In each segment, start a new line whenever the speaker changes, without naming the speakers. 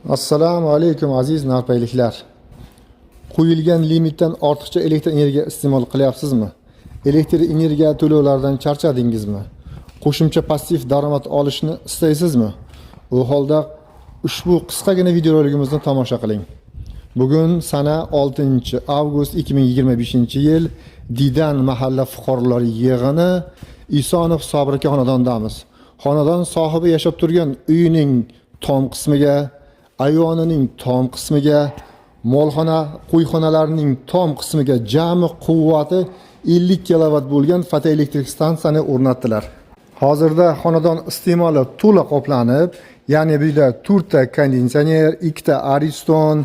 Assalomu alaykum, aziz narpayliklar. Qo'yilgan limitdan ortiqcha elektr energiya iste'mol qilyapsizmi? Elektr energiya to'lovlaridan charchadingizmi? Qo'shimcha passiv daromad olishni istaysizmi? U holda ushbu qisqagina videorolikimizni tomosha qiling. Bugun sana 6 avgust 2025-yil, Didan mahalla fuqarolar yig'ini, Isonov Sobir aka xonadonidamiz. Xonadon sohibi yashab turgan uyining tom qismiga, ayvonining tom qismiga, molxona, qo'yxonalarining tom qismiga jami quvvati 50 kilovat bo'lgan fotoelektrik stansiyani o'rnatdilar. Hozirda xonadon iste'moli to'la qoplanib, ya'ni bu yerda 4 ta konditsioner, 2 ta Ariston,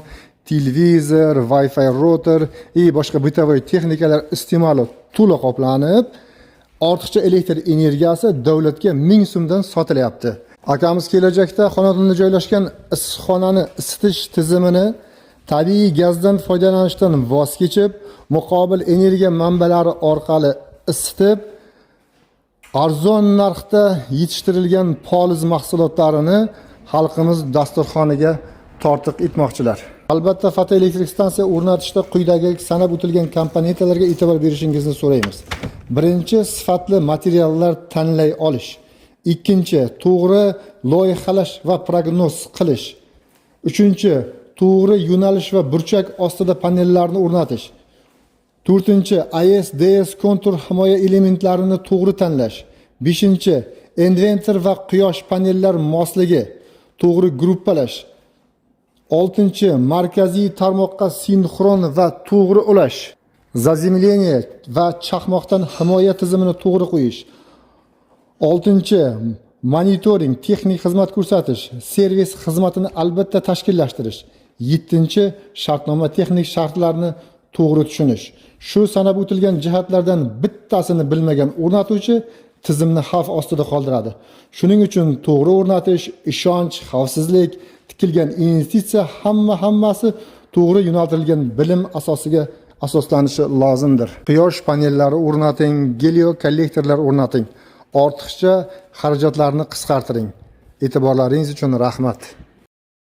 televizor, Wi-Fi router и boshqa бытовой texnikalar iste'moli to'la qoplanib, ortiqcha elektr energiyasi davlatga 1000 so'mdan sotilyapti. Akamiz kelajakda xonadonda joylashgan issiqxonani isitish tizimini tabiiy gazdan foydalanishdan voz kechib, muqobil energiya manbalari orqali isitib, arzon narxda yetishtirilgan poliz mahsulotlarini xalqimiz dasturxoniga tortiq etmoqchilar. Albatta, fotoelektrik stansiya o'rnatishda quyidagi sanab o'tilgan komponentlarga e'tibor berishingizni so'raymiz. Birinchi, sifatli materiallar tanlay olish. Ikkinchi, to'g'ri loyihalash va prognoz qilish. Uchinchi, to'g'ri yo'nalish va burchak ostida panellarni o'rnatish. To'rtinchi, IS, DS kontur himoya elementlarini to'g'ri tanlash. Beshinchi, invertor va quyosh panellar mosligi, to'g'ri gruppalash. Oltinchi, markaziy tarmoqqa sinxron va to'g'ri ulash. Заземление va chaqmoqdan himoya tizimini to'g'ri qo'yish. Oltinchi, monitoring, texnik xizmat ko'rsatish, servis xizmatini albatta tashkillashtirish. Yettinchi, shartnoma texnik shartlarni to'g'ri tushunish. Shu sanab o'tilgan jihatlardan bittasini bilmagan o'rnatuvchi tizimni xavf ostida qoldiradi. Shuning uchun to'g'ri o'rnatish, ishonch, xavfsizlik, tikilgan investitsiya hammasi to'g'ri yo'naltirilgan bilim asosiga asoslanishi lozimdir. Quyosh panellari o'rnating, geliokollektorlar o'rnating. Ortiqcha xarajatlarni qisqartiring. E'tiborlaringiz uchun rahmat.